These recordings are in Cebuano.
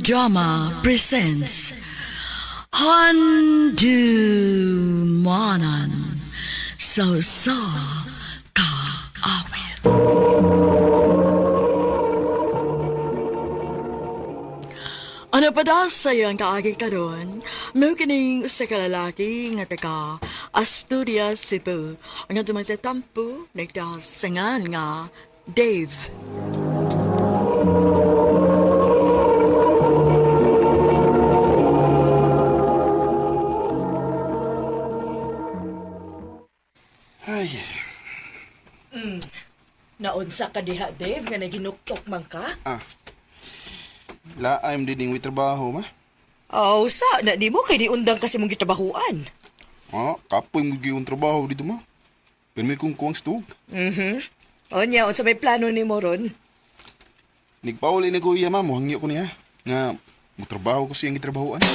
Drama presents Handumanan sa sa Kaawit. Ano pa da sa iyang kaagi karon? Mao kining usa ka lalaki nga taga Asturias, Cebu. Ang atong magtatampo nagdasangan nga Dave. Ay, Naunsa ka diha, Dave, nga naginuktok man ka? ah. Laim din ning trabaho ma. Aw, sa, na di mo kay di undang kasi mong gitabahuan. Ah, kapoy mo gyud trabaho dito ma. Pero may kong kuwang stog. O niya, unsa may plano ni mo ron? Nagpauli ni kuya ma, mohangyo ko niya. Nga, mo trabaho ko siyang gitrabahoan.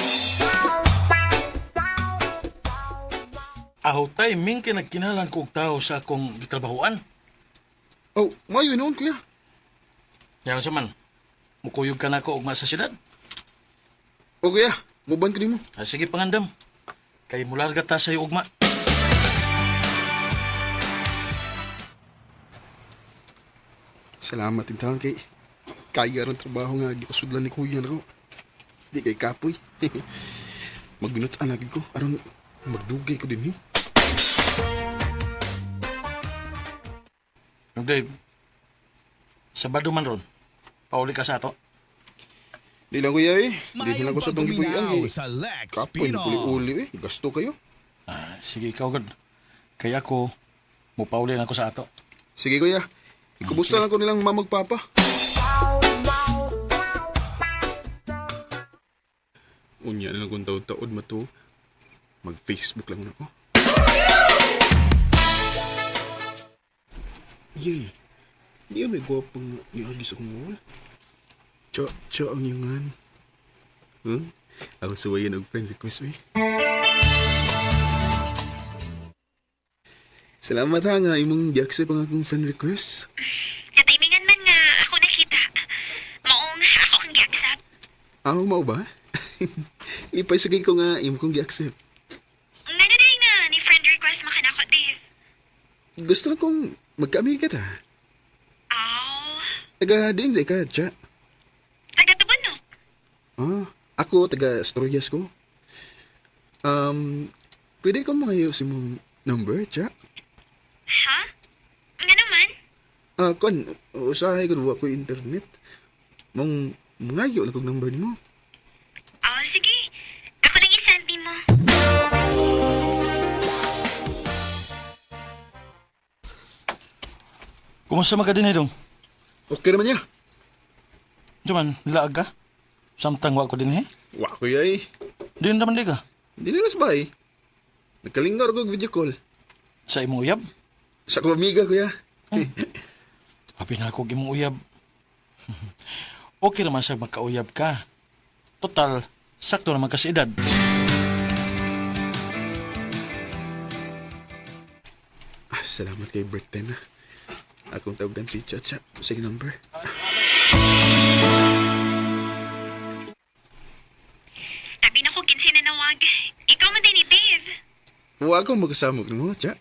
Aho tay, ming kinagkinalan ko og tao sa akong gitrabahoan. Oh, mayo noon kuya. Yaon sa man, mukuyog ka na ko og sa syudad. O kuya, muban ko nimo. Ah, sige pangandam. Kay mularga ta sa ugma. Salamat intawon kay kaya ron trabaho nga gipasudlan ni kuya nako. Di kay kapoy. Magbinut-an lagi ko aron magdugay ko din ni. Yung Dave, Sabado man ron, pauli ka sa ato. Di lang kuya eh. Di na Maayong ko sa tong gipuy-an pagduminaw kay sa Lex kapoy Pino. uli-uli eh. Gasto kayo. Ah, sige ikaw gud. Kay ako, mupauli na ko sa ato. Sige kuya. Ikumusta lang ko nilang mamagpapa. Unya na lang kung taod-taod mato. Mag-Facebook lang na ko. Yay. Di may gwapang niagi sa akong wall. Cha, cha ang iyangan. Huh? Ako suwayan og friend request me. Salamat ha nga imong gi-accept ang akong friend request. Nataimingan man nga ako nakita. Maong ako kang giaksap. Aw, mao ba? Lipay sa ko nga imo kong gi-accept. Nga na day nga ni friend request mo kanako, Dave. Gusto na kong magkaamiga ta. Aw, Taga diin di ka, cha. taga Tubon no? Ah, ako taga Asturias ko. Um, pwede ko mangayo sa imong number, cha? Ha? Nga naman? Ah, kon, usahay ko wa ko internet. Mong mangayo na kog number nimo. Aw, sige. Ako lang i-send mo. Kumusta man ka din dong? Okay naman niya. Duman, nilaag ka? Samtang wa ko din eh. Wa ko yay. Di naman di ka. Di na ba eh. Nagkalingaw ko og video call. Sa imong uyab. Sa akong amiga kuya. Abi na ako imong uyab. Okay naman sa magkauyab ka. Total, sakto naman kasi edad. Ah, salamat kay break time na. Akong tawagan si Chacha. Sige number. Abi na ko kinsi nanawag. Ikaw man din ni Dave. Wa ako magkasama mo, Cha.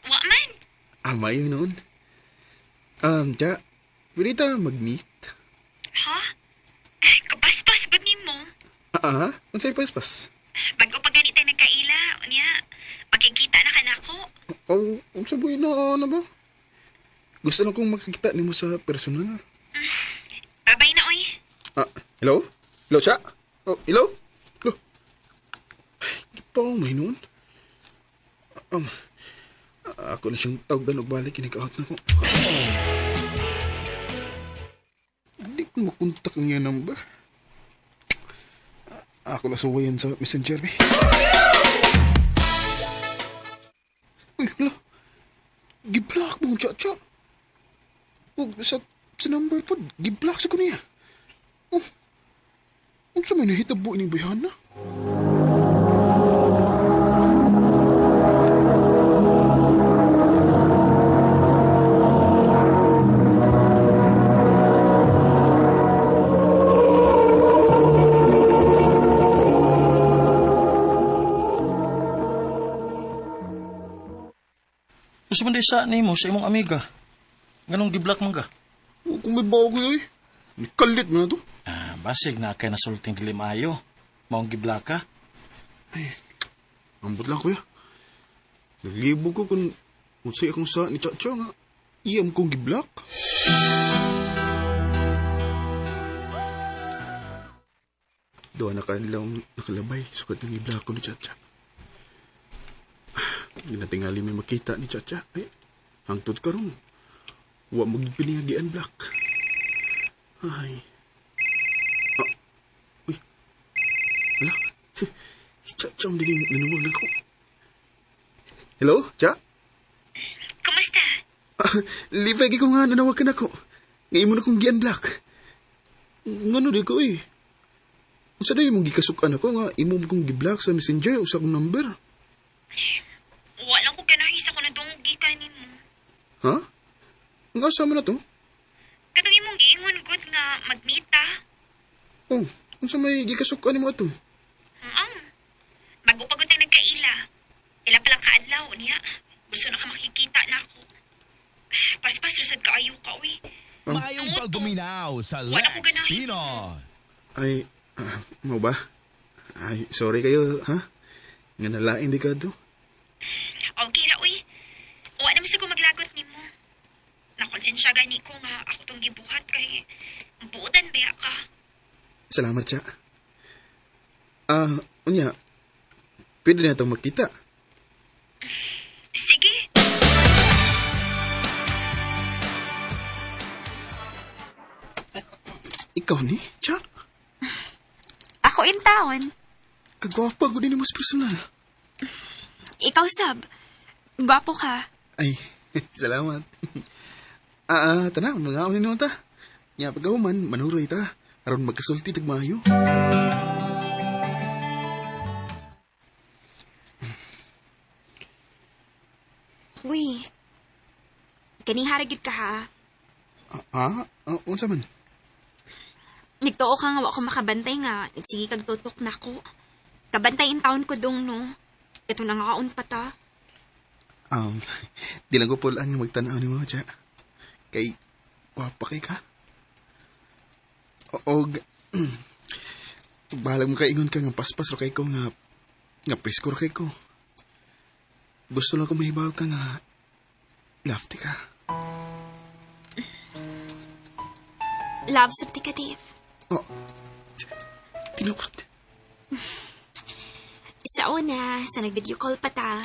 Wa man. Ah, mayo noon. Cha, pwede ta mag-meet? Ha? Kabastos gud nimo. Ah, ah, unsay paspas? Bago pa ganita nagkaila, unya, magkikita na ka nako. Oh, unsa buhi na ano ba? Gusto na kong makikita nimo sa personal. Babay na oy. Ah, hello? Hello, Cha? Oh, hello? Hello? Ay, di pa ako may noon. Um, ako na siyang tawagan og balik, kinig-out na ko. Hindi ko makontak ang iyang number. Ah, ako lang suwayan sa messenger, eh. Uy, hala. Giblock mo, cha-cha. Oh, sa number po, giblock sa ko niya. Oh, unsa may nahitabo ining bayhana? Gusto man di sa nimo sa imong amiga. Nganong giblock man ka? O, kung may bago ko eh. Nikalit mo na to. Ah, basig na kay nasulting dili maayo. Maong giblock ka. Ambot lang, kuya. Naglibog ko kung unsay akong sa ni Chacha nga. Iyam kong giblock. Doon na kanilang nakalabay. Sukat ng giblock ko ni Chacha. Hindi natingali may makita ni Chacha. Ay, hangtod karon. Wa mo gipinihagian block. Ay. Ah, uy. Wala. Si Chacha ang dining nanuwag na ko. Hello, Cha? Kumusta? Ah, Lipay ko nga, nanawag ka na ko. Ngayon mo na kong gi-unblock. Ngano di ko eh. Unsa day mong gikasukan ako nga imo mo kong gi-block sa messenger usa akong number. Wala ko ganahi sa ko nadungog gikan nimo. Ha? Nga sa man na to? Katong imong giingon gud nga mag-meet ta. Oh, unsa may gikasukan nimo ato? Ang. Bago pa gud nagkaila. Ila pa lang kaadlaw niya. Gusto na ka makikita na ako. Paspas ra sad kaayo ka uy. Maayong pagbuminaw sa Wala ko Lex ganahan. Pino. Ay, mo ba? Ay, sorry kayo, ha? Nga nalain di ka to. Okay ra uy. Wa naman sa ko maglagot nimo. Nakonsensya gani ko nga ako tong gibuhat kay buotan ba ka. Salamat, Cha. Ah, unya, pwede na itong makita. Sige. Ikaw ni, Cha? Ako in town. Kagwapa ko din mo sa personal. Ikaw sab. Gwapo ka. Ay, salamat. Tana, mga unin ta. Nya pagkahuman, manuroy ta. Aron magkasulti tag maayo. Uy. Kanihara gid ka ha. Unsa man? Nagtuo ka nga wa ko makabantay nga. Nagsige kag tutok na ko. Kabantay in town ko dong no. Ito na nga kaon pa ta. Di lang ko pulaan nga magtanaw ni mo, Cha. Kay, gwapa kay ka. Og, bahalag mo kaingon ka nga paspas ro kay ko nga, nga presko ro kay ko. Gusto lang ko mahibaw ka nga, love ti ka. Love sab ti ka, Dave. Oh, tinuod. Sa una, sa nag-video call pa ta,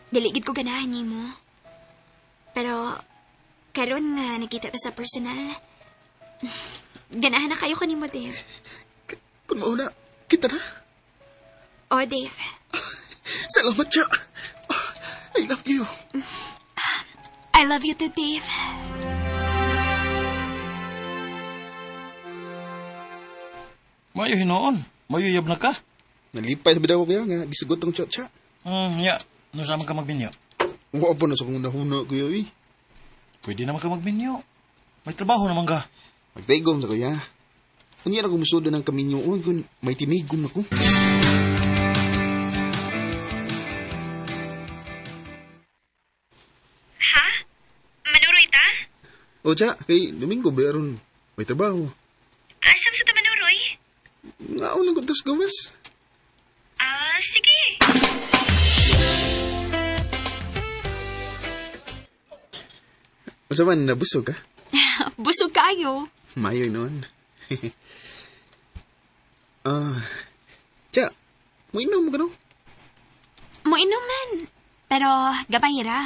dili gid ko ganahan nimo. Pero, karon nga nakita ta sa personal, ganahan na kayo kanimo, Dave. Kung mauna, kita na. Oh, Dave. Salamat, Cha. I love you. I love you too, Dave. Mayo hinuon. Mayo yab na ka. Nalipay sa bidaw ko kaya nga, gisugot ang cha-cha. Ya. No sama ka magminyo. Wa pa na sa kong nahuna, kuya, eh. Pwede naman ka magminyo. May trabaho naman ka. Magtaigom sa kuya. Unya na kung musudo ng kaminyo, uy, kung may tinigom ako. Ha? Manuroy ta? O, cha, kay Domingo, bayaron. May trabaho. Asam sa ta manuroy? Nga, unang kuntas gawas. Ah, sige. Unsa man, nabusog ka? Busog kayo. Mayo noon. Cha, mainom ka no? Moinom man. Pero gamay ra.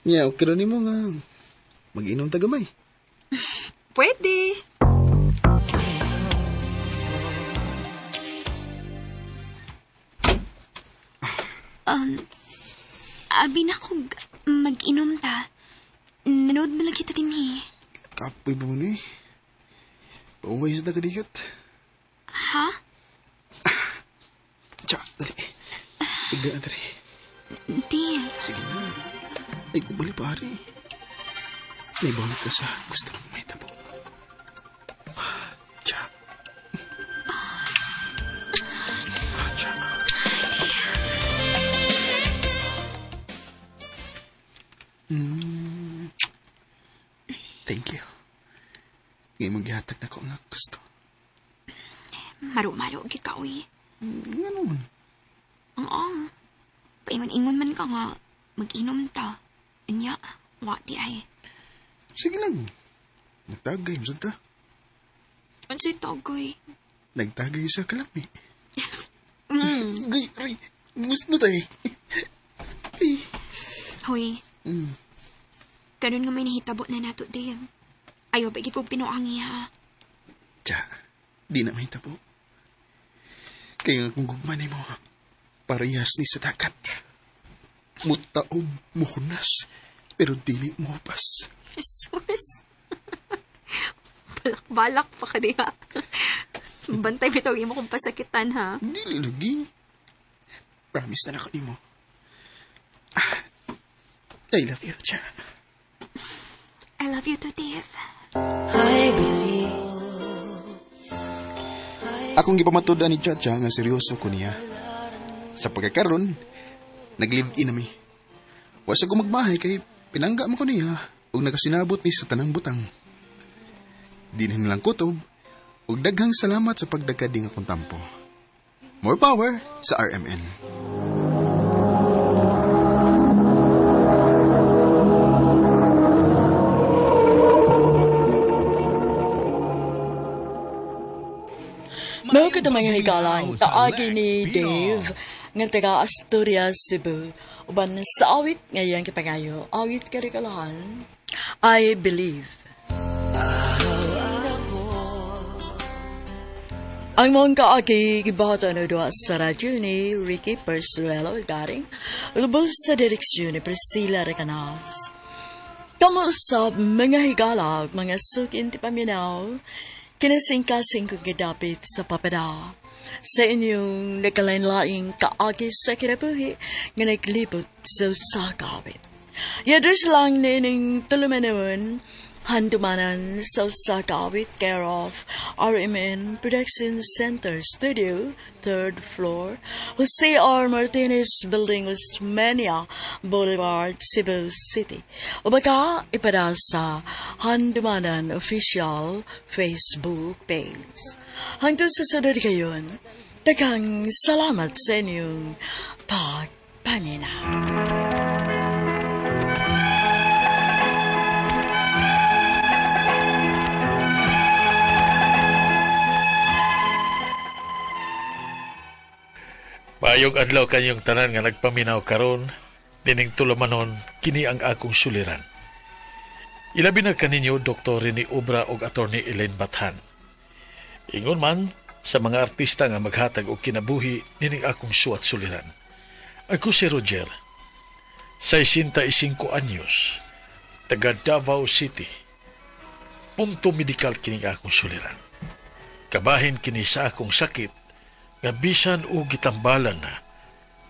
Nya, okay ra nimo nga mag-inom ta gamay. Pwede. Abi na kung mag-inom ta. Nanood mo lang kita din eh. Kapoy ba mo ni? Pauway sa tagadikot. Ha? Cha, dali. Tignan na dali. Dave. Sige na. Ay, kubali pare. May bawal ka sa gusto mong may tabo. Cha. Cha. Nga imong gihatag na ko ang akong gusto. Maro-maro gid ka, uy. Nga naman. Oo. Paingon-ingon man ka nga, mag-inom ta. Unya, wa di ay. Sige lang. Nagtagay, masad ta. Unsay tagoy? Nagtagay sa kalami. Gay, aray, gusto tayo. Ay. Hoy. Karon nga may nahitabo na nato, Dave. Ayaw ba gid kong pinuangi, ha? Tsa, di na mahitabo. Kaya nga kung gugma nimo, parehas ni sa dagat. Mutaob, muhunas, pero dili mo pas. Jesus. Balak-balak pa ka diha. Bantay bitaw imo kong pasakitan, ha? Dili lagi. Promise na nako nimo. Ah, I love you, Cha. I love you too, Dave. Akong gipamatud-an ni Chacha nga seryoso ko niya. Sa pagkakaron, nag-live-in nami. Wa sa ko magmahay kay pinangga mo ko niya ug nakasinabot mi sa tanang butang. Dinhin lang kutob ug daghang salamat sa pagdagkading akong tampo. More power sa RMN. Mao ka mga higalang Sa kaagi Lex ni Pino. Dave nga taga Asturias, Cebu. Uban sa awit ngayon kipangayo, awit karikalahan, I Believe. Ang mong kaagi gibata na doa sa radyo ni Ricky Persuelo Garing, lubos sa direksyon ni Priscilla Recanas. Kamu sa mga higala, mga sukin ti paminaw, kinasingkasing kong gidapit sa papada. Sa inyong nagkalain-laing kaagi sa kinabuhi nga naglibot sa usakawit. Yadres lang nining tulumanon, handumanan sa usakawit, care of RMN Production Center Studio, third floor, Jose R. Martinez Building, Osmeña Boulevard, Cebu City. O baka ipada sa Handumanan Official Facebook page. Hanggang sa sunod kayon, daghang salamat sa inyong pagpaminaw. Maayong adlaw kanyong tanan nga nagpaminaw karon, dining tulumanon kini ang akong suliran. Ilabi na kaninyo Dr. Rene Obra ug Attorney Elaine Bathan. Ingon man sa mga artista nga maghatag og kinabuhi nining akong suwat suliran. Ako si Roger, 65 anyos, taga Davao City. Punto medikal kining akong suliran. Kabahin kini sa akong sakit nga bisan og gitambalan na,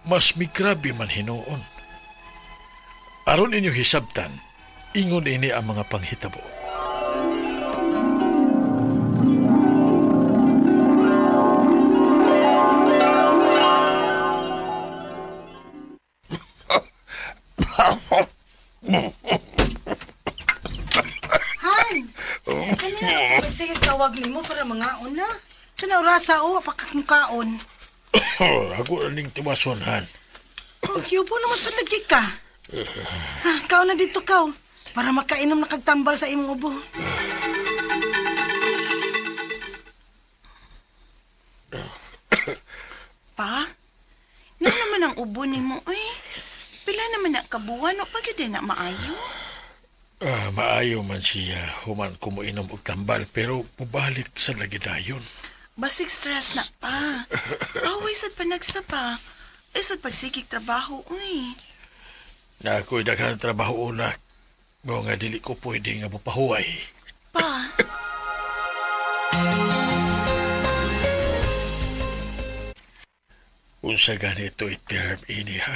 mas migrabe man hinuon. Aron inyo hisabtan, ingon ini ang mga panghitabo. Han! Kanya, sige tawag nimo para mangaon na. Sa naurasa o, apakakmukaon. Ako ning tiwason han. Oh, Kyubo naman sa lagi ka. Ha, kaon na dito kaw. Para makainom na kagtambal sa imong ubo. Pa? Nga naman ang ubo nimo, uy. Pila naman na kabuwan o pag na maayo. Ah, maayo man siya human kumuinom og tambal pero mubalik sa lagi dayon. Basig stress na pa. Away sad panagsa pa. Ay sad pagsigig trabaho, uy. Na ako'y daghang trabaho una. Mao nga dili ko pwede nga mopahuway. Pa, Unsa ganito i-term ini ha?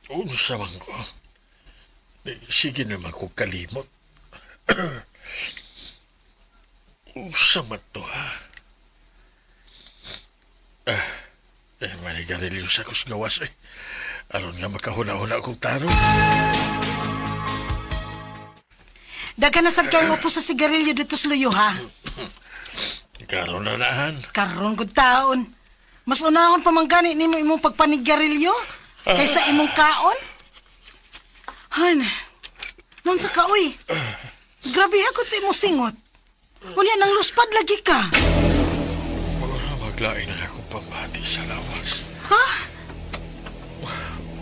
Unsa man ko? Sige naman ko kalimot. Unsa man to ha? Ah, eh, manigarilyo sa kus gawas eh. Aron nga makahuna-huna akong tarong. Daghan na sad kayong upo sa sigarilyo dito sa luyo, ha? Karon na naan. Karon gud taon. Mas unahon pa man gani nimo imong pagpanigarilyo kaysa imong kaon. Han. Nun sa kaoy. Grabe hakot sa imong singot. Unya nang luspad lagi ka. Mura maglain ang akong pamati sa lawas. Ha?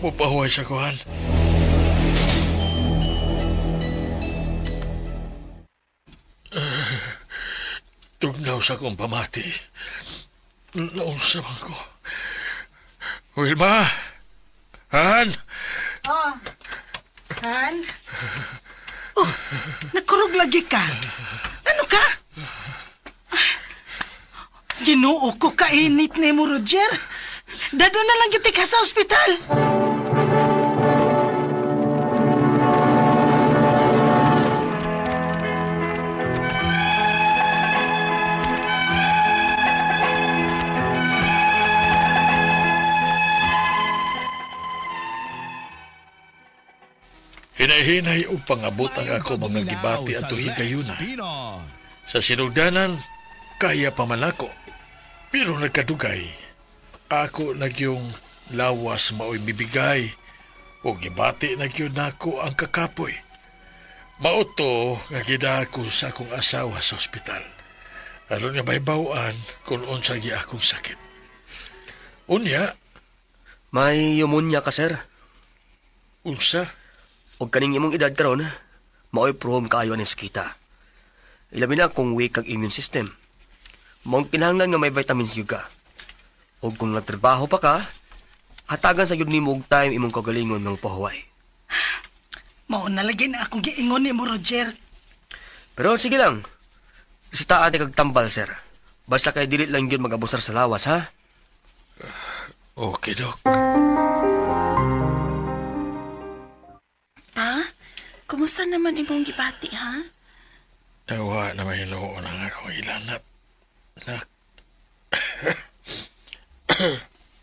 Mupahuway sa kuhan. Tugnaw sa akong pamati. Naunsa man ko. Wilma! Han! Oh. Han? Oh, nakurog lagi ka. Ano ka? Ah, Ginoo ko kainit ni mo, Roger. Dado na lang gyud ka sa ospital. Hinay-hinay upang abot ang Maayong ako mga pagpaminaw gibati sa at Lex higayuna. Pino. Sa sinugdanan, kaya pa man ako. Pero nagkadugay, ako nagyong lawas maoy mibigay o gibati na gyud nako ang kakapoy. Mauto nga gidako sa akong asawa sa ospital. Aron nga mahibaw-an kung unsa gi akong sakit. Unya, May pneumonia ka, sir. Unsa? Og kaning imong edad karon, maoy prone kaayo aning sakita. Ilabi na kung weak ang immune system. Maong kinahanglan nga may vitamins gyud ka. Og kung nagtrabaho pa ka, hatagan sa gyud nimo og time imong kagalingon ng pahuway. Mao na lagi na akong giingon nimo, Roger. Pero sige lang. Sitaan kag tambal, sir. Basta kay dili lang gyud magabusar sa lawas, ha? Okay, Dok. Pa, kumusta naman imong gibati, ha? Nawa na mahinuon ang akong ilanat. Nak.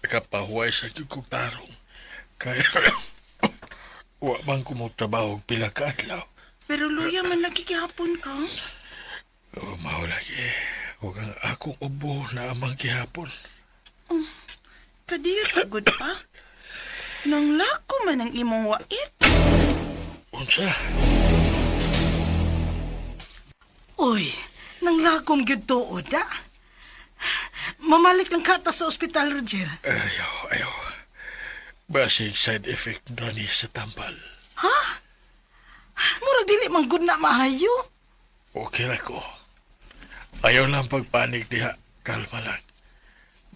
Nakapahuway sa gyud kong tarong. Kaya wa man ko mo trabaho og pila ka adlaw. Pero luya man lagi gihapon ka. O mao lagi. Ug ang akong ubo na amang gihapon. Kadiyot sa good pa. Nang lako man ang imong wait. Unsa? Uy, nang lagom gyud tuod, ah. Mamalik lang kata sa ospital, Roger. Ayaw, ayaw. Basig side effect na ni sa tambal. Ha? Murag dili man gud na maayo. Okay ra ko. Ayaw lang pagpanik diha. Kalma lang.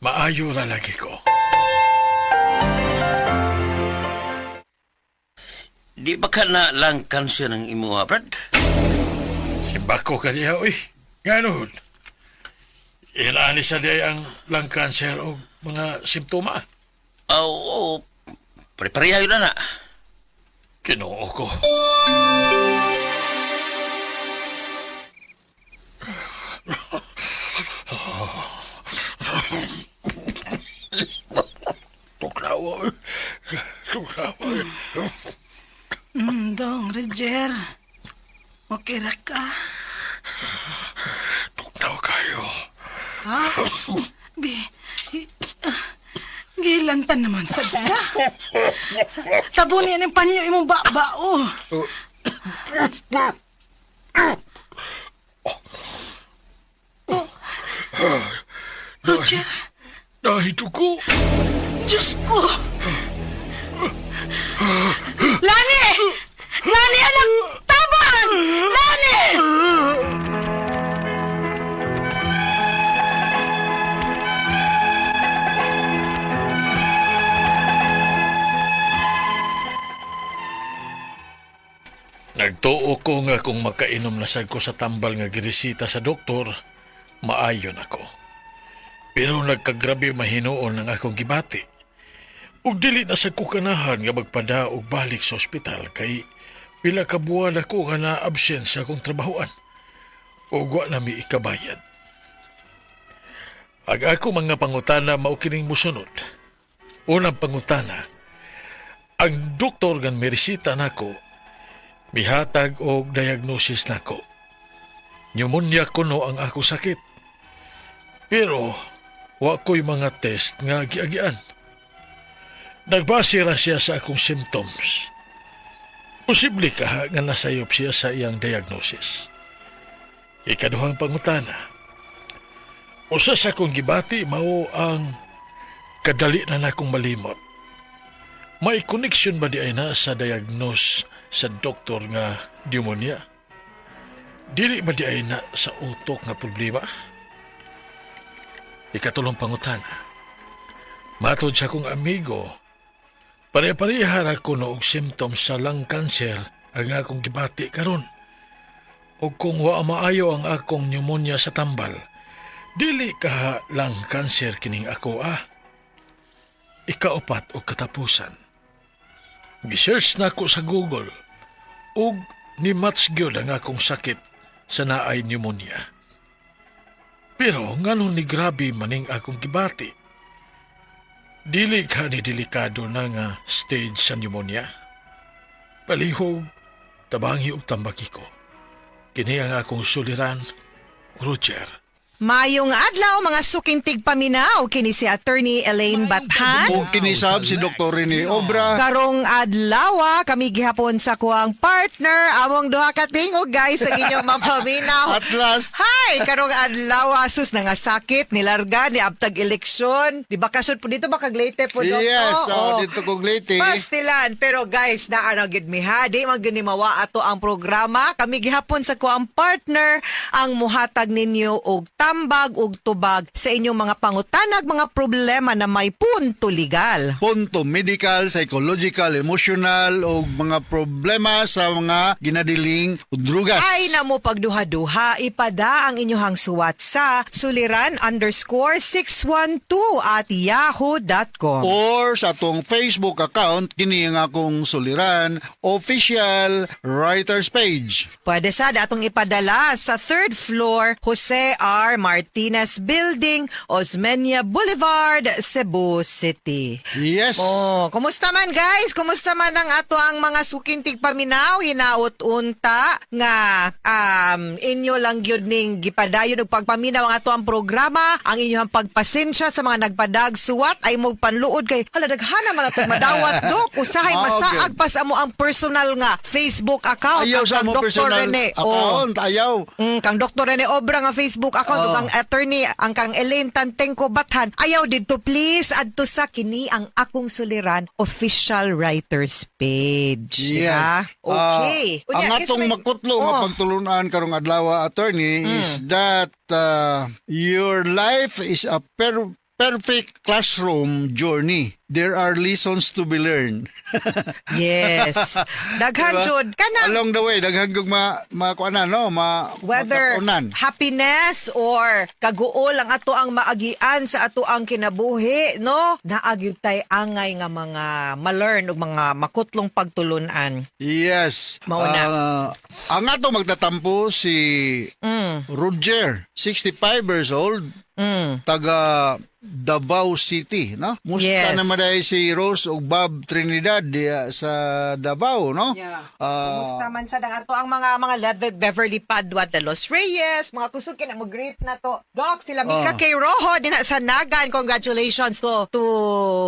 Maayo ra lagi ko. Di ba ka na lang cancer ng imuha, Brad? Simbako ka diha, uy. Ganon. Inaani sa diha ang lung cancer o mga simptoma. Oo, oo. Pare-pareha yun na na. Kinoo ko. Tuklawa. Tuklawa. Dong, Roger. Okay ra ka. Tugnaw kayo. Ha? Bi, gilantan naman sa ka. Tabo niya ng panyo imong babao. Oh. Roger, Nahito ko. Diyos ko! Lani! Lani, anak! Taban! Lani! Nagtuo ko nga kung makainom na sad ko sa tambal nga giresita sa doktor, maayon ako. Pero nagkagrabe mahinuon ang akong gibati. Ug dili na sad ko kanahan nga magpada og balik sa ospital kay pila ka buwan ako nga na-absent sa akong trabahoan. Ug wa na mi ikabayad. Ag ako mga pangutana mao kining mosunod. Unang pangutana, ang doktor nga miresita nako. Mihatag og diagnosis nako. Pneumonia kuno ang ako sakit. Pero wa ko'y mga test nga giagian. Nagbase ra siya sa akong symptoms. Posible ka nga nasayop siya sa iyang diagnosis. Ikaduhang pangutana. Usa sa akong gibati mao ang kadali na nakong malimot. May connection ba diay na sa diagnose sa doktor nga pneumonia? Dili ba diay na sa utok nga problema? Ikatulong pangutana. Matod sa akong amigo, pare-pareha ra kuno og symptoms sa lung cancer ang akong gibati karon. O kung wa maayo ang akong pneumonia sa tambal, dili ka lung cancer kining ako ah. Ikaupat og katapusan. Gisearch nako sa Google ug ni match gyud ang akong sakit sa naay pneumonia. Pero nganong ni grabe maning akong gibati? Dili ka ni delikado na nga stage sa pneumonia. Palihog, tabangi og tambaki ko. Kini ang akong suliran, Roger. Mayong adlaw mga suking tigpaminaw kini si Attorney Elaine Bathan. O kinisab si Dr. Rene Obra. Karong adlaw kami gihapon sa kuang partner among duha ka tingog guys ang inyong mapaminaw. At last. Hi, karong adlaw sus na nga sakit nilarga ni abtag eleksyon. Di bakasyon po dito ba kag Leyte po Dok? Yes, oh, dito kog Leyte. Pastilan, pero guys, naa na gyud mi ha. Di man gyud ni mawa ato ang programa. Kami gihapon sa kuang partner ang muhatag ninyo og tambag og tubag sa inyong mga pangutanag mga problema na may punto legal. Punto medical, psychological, emotional o mga problema sa mga ginadiling drugas. Ay namo pagduha-duha, ipada ang inyong suwat sa suliran_612@yahoo.com. Or sa atong Facebook account, kini ang akong suliran, official writers page. Pwede sad atong ipadala sa third floor, Jose R. Martinez Building, Osmeña Boulevard, Cebu City. Yes. Oh, kumusta man guys? Kumusta man ang ato ang mga suking tigpaminaw hinaot unta nga inyo lang gyud ning gipadayon og pagpaminaw ang ato ang programa, ang inyong pagpasensya sa mga nagpadag suwat ay mog panluod kay hala daghana man atong madawat dok usahay Ah, okay. masaag pas amo ang personal nga Facebook account Ayaw ang sa kang mo Dr. personal Rene. Oh. account. Ayaw. Kang Dr. Rene Obra nga Facebook account ug Oh. ang attorney ang kang Elaine Tantengco Bathan. Ayaw didto please adto sa kini ang akong suliran official writers page. Diba? Okay. Ah, ang Unya, atong kis may- makutlo nga Oh. Hmm. pagtulunan karong adlaw, attorney, is that your life is a perfect classroom journey. There are lessons to be learned. Yes. Daghan Diba? jud kanang Along the way, daghan kog ma makuanan no, ma whether makatunan. happiness or kaguol ang ato ang maagian sa ato ang kinabuhi no naagid tay angay nga mga ma-learn ug mga makutlong pagtulunan. Yes. Mao na. Ah, ang ato magtatampo si Roger, 65 years old, taga Davao City, no? Musta Yes. naman dahil si Rose ug Bob Trinidad diya sa Davao, no? Yeah. Ah, Kumusta man sa dang ato ang mga Leather Beverly Padua de Los Reyes, mga kusog kina mo greet na to. Doc, sila Mika Ah. K. Rojo din sa Nagan. Congratulations to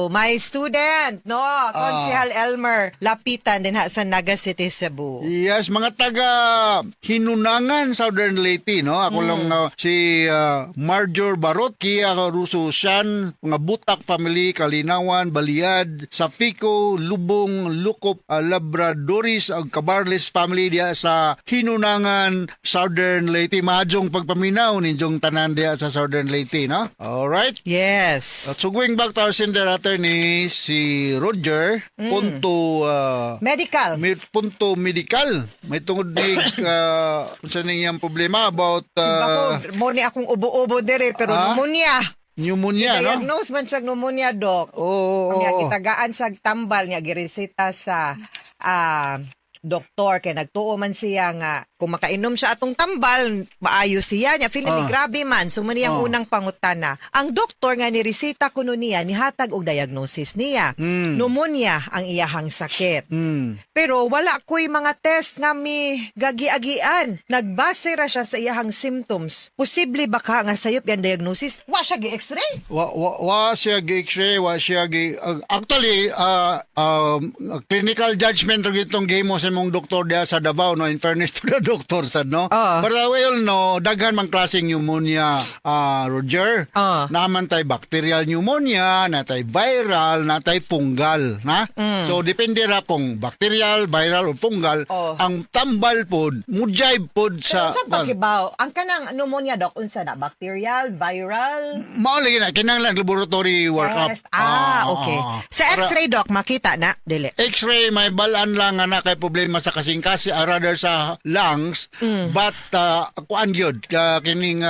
my student, no? Ah. Konsehal Elmer Lapitan din ha sa Naga City, Cebu. Yes, mga taga Hinunangan, Southern Leyte, no? Ako lang si Marjor Barot, Kia Russo Shan, mga Butak family, Kalinawan, Baliad, Safico, Lubong, Lukop, Labradoris, ug Cabarles family diya sa Hinunangan, Southern Leyte. Mahadjong pagpaminaw ninyong tanan diya sa Southern Leyte, no? Alright. Yes. At so going back to our sender attorney, si Roger, punto Medical. may punto medical. May tungod ni unsa ning iyang problema about Bako, mo ni akong ubo-ubo dire pero Ah? pneumonia. pneumonia, no? Diagnose man siya pneumonia, doc. Oo. Nga gitagaan siya tambal nga gireseta sa doktor kay nagtuo man siya nga kung makainom siya atong tambal maayo siya niya feeling ni grabe man. So mo niyang unang pangutana. Ang doktor nga nireseta kuno niya nihatag og diagnosis niya. Pneumonia ang iyahang sakit. Pero wala ko'y mga test nga mi gagi-agian. Nagbase ra siya sa iyahang symptoms. Posible ba ka nga sayop yan diagnosis? Wa siya gi-x-ray? Wa siya gi-x-ray, wa siya gi actually clinical judgment ra itong gihimo sa imong doktor diha sa Davao, no, in fairness to the doctor sad, no. But we all know daghan man klaseng pneumonia, Roger. Naman tay bacterial pneumonia, natay viral, natay fungal, na. So depende ra kung bacterial, viral o fungal. Ang tambal pod mujibe pod Pero sa unsa pagkibaw? Ang kanang pneumonia doc unsa na? Bacterial, viral? Mao lagi na kinahanglan laboratory workup. Test? Ah, okay. Sa x-ray doc makita na dili. X-ray may balan lang nga na kay problema sa kasing-kasi, rather sa lungs, but kuan gyud kining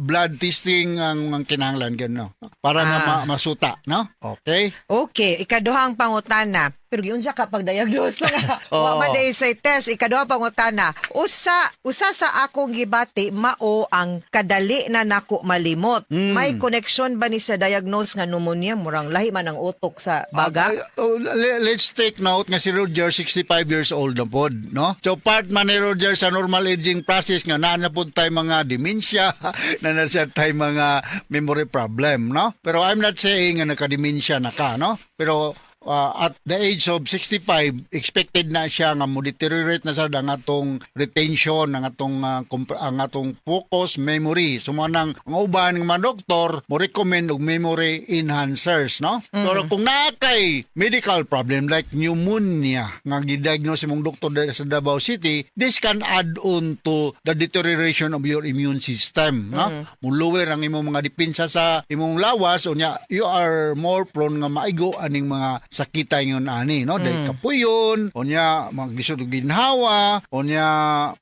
blood testing ang kinahanglan gyud, no, para nga masuta, no. Okay. Okay, ikaduhang pangutana. Pero giunsa ka pag-diagnose nga. Wa man day say test, ikaduhang pangutana. Usa usa sa akong gibati mao ang kadali na nako malimot. May connection ba ni sa diagnose nga pneumonia? Murang lahi man ang utok sa baga. Oh, let's take note nga si Roger 65 years old na pod, no? So part man ni Roger sa normal aging process nga naa na pod tay mga dementia, na na siya tay mga memory problem, no? Pero I'm not saying nga naka-dementia na ka, no? Pero at the age of 65, expected na siya nga mo deteriorate na sad ang atong retention, ang atong ang atong focus, memory. So mo nang ang uban ng mga doktor mo recommend og memory enhancers, no? Pero kung naa kay medical problem like pneumonia nga gidiagnose imong doktor diri sa Davao City, this can add on to the deterioration of your immune system, no? Mo-lower ang imong mga depensa sa imong lawas, unya you are more prone nga maigo aning mga sakita ingon ani, no? Dahil kapuyon, unya maglisod og ginhawa, unya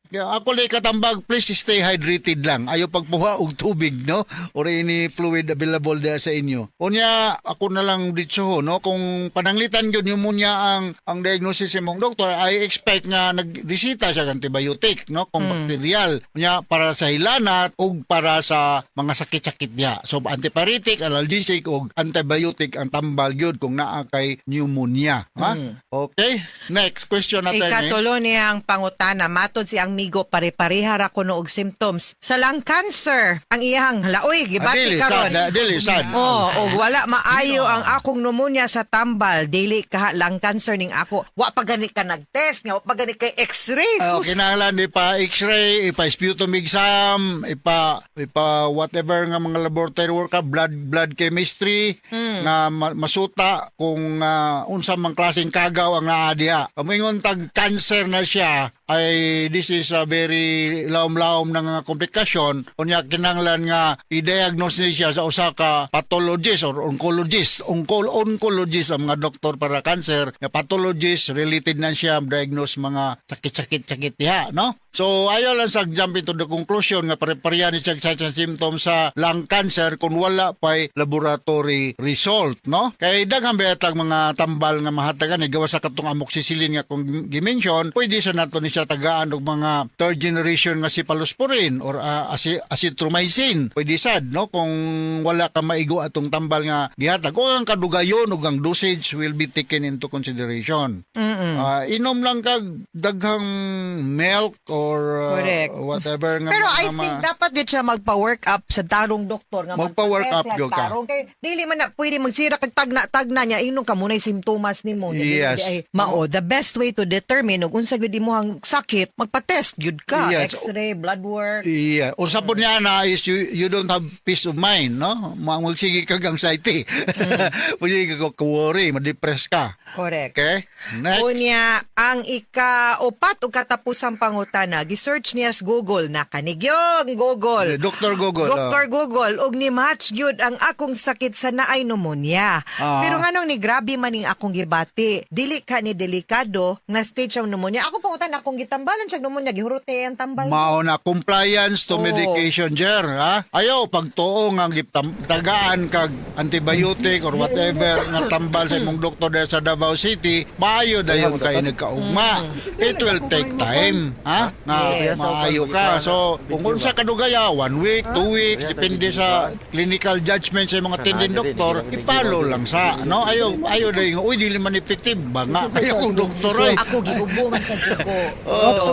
kaya ako lang katambag, please stay hydrated lang. Ayaw pagpuha og tubig, no? Or any fluid available diha sa inyo. Unya ako na lang ditso, no? Kung pananglitan gyud pneumonia ang diagnosis imong doktor, I expect nga nagreseta siya og antibiotic, no? Kung bacterial. Unya para sa hilanat ug para sa mga sakit-sakit niya. So antipyretic, analgesic ug antibiotic ang tambal gyud kung naa kay pneumonia, ha? Okay? Next question natin. Eh. Ikatulo niyang pangutana, matod si ang migo pare-pareha ra kuno og symptoms. Sa lung cancer, ang iyang laoy gibati Dili karon. sad, dili sad. Oh, og wala maayo ang akong pneumonia sa tambal, dili ka lung cancer ning ako. Wa pa gani ka nagtest nga, wa pa gani kay x-ray. Oh, Sus. kinahanglan ipa x-ray, ipa sputum exam, ipa whatever nga mga laboratory work ka, blood chemistry nga masuta kung unsa mang klaseng kagaw ang naa diha. Moingon tag cancer na siya ay this is a very laom-laom na nga komplikasyon, unya kinahanglan nga i-diagnose ni siya sa usa ka pathologist or oncologist. Oncologist ang mga doktor para cancer nga pathologist, related na siya diagnose mga sakit-sakit sakit diha, no? So ayaw lang sa jump into the conclusion nga pare-pareha ni siya sa symptoms sa lung cancer kung wala pa'y laboratory result, no? Kay daghan ba tag mga tambal nga mahatagan eh, gawas sa katong amoxicillin nga kung gi-mention, pwede sa nato ni siya tagaan og mga third generation nga cephalosporin or azithromycin. Pwede sad, no? Kung wala ka maigo atong tambal nga gihatag o ang kadugayon ug ang dosage will be taken into consideration. Inom lang kag daghang milk or whatever nga Pero I mga think dapat din siya magpa-work up sa tarong doktor nga Magpa-work up magpa-test gyud ka. tarong. Kay dili man na pwede magsira kag tagna-tagna niya ingnon ka munay simptomas nimo. Dili ay mao the best way to determine ug unsa gyud imong sakit, magpa-test gyud ka, x-ray, blood work. Yeah. Usa po niya na is you don't have peace of mind, no? Magsige kag anxiety. Magsige ka worry, ma-depress ka. Correct. Okay? Next. Unya, ang ika-upat o katapusang pangutana, pangutana, gi-search niya sa Google na kanigyong Google. Dr. Google. Dr. Google og ni match gyud ang akong sakit sa naay pneumonia. Pero nganong ni grabe man ning akong gibati, dili ka ni delikado nga stage ang pneumonia. Ako pangutan akong gitambalan siya pneumonia, gihurot niya ang tambal. Mao na compliance to Oo. medication, Jer, ha? Ayaw pagtuo nga tagaan kag antibiotic or whatever nga tambal sa imong doktor dahil sa Davao City, maayo dayon kay nagkaugma. It will take time, ha? Nga Yes. maayo ka. So, kung unsa kadugaya, 1 week, 2 weeks, depende sa clinical judgment sa mga attending doktor, ipalo lang sa, no? Ayaw, ayaw dayon, uy, dili man effective, banga kayo kung doktor, oy. Ako giubo man sa jud ko.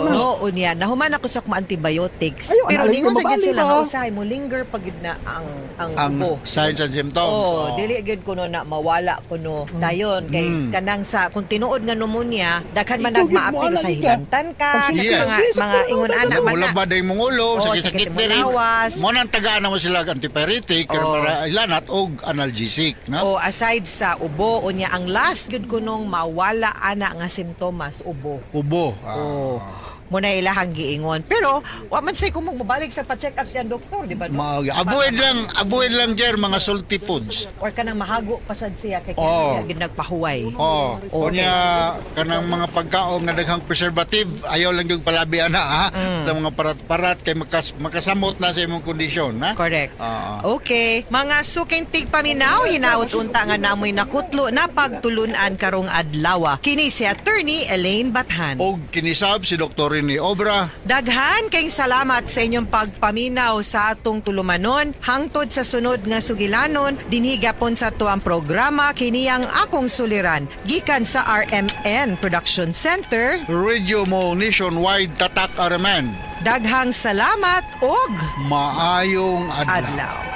No, unya nahuman ako sa akong antibiotics. Ayaw, Pero analay ningon ka sa gyud mabali sila ba? nga usahay mo linger pag gyud na ang Ang ubo. signs and symptoms. Oh, dili gyud kuno na mawala kuno dayon kay kanang sa kung tinuod nga pneumonia daghan man Ikaw gyud mo nagmaapil ala sa ka. hilantan ka, Pag Yes. mga mga ingon ana man Wala na. ba day mong ulo, Oo, sakit-sakit sakit imong diri. lawas. Mo nang tagaan na mo sila og antipyretic kaya Oo. para ilanat og analgesic, no? Oh, aside sa ubo unya ang last gyud kunong mawala ana nga simptomas ubo. Ubo. Oh. Muna ilahang giingon. Pero wa man say kung mobalik sa pa-check up siyang doktor, di ba? No? Avoid lang jer mga salty foods. Or kanang mahago pa sad siya kay Oo. kaya gyud nagpahuway. Oh, unya kanang mga pagkaon nga daghang preservative, ayaw lang yung palabi ana ha. Sa mga parat-parat kay makasamot na sa imong kondisyon, ha? Correct. Oo. Okay, mga suking tigpaminaw, hinaot unta nga namoy nakutlo na pagtulunan karong adlaw. Kini si Attorney Elaine Bathan. Og kinisab si Dr. Rene Obra. Daghan kayong salamat sa inyong pagpaminaw sa atong tulumanon. Hangtod sa sunod nga sugilanon, dinhi gapon sa ato ang programa kiniyang akong suliran gikan sa RMN Production Center. Radio mo nationwide tatak araman. Daghang salamat og Maayong adlaw. adlaw.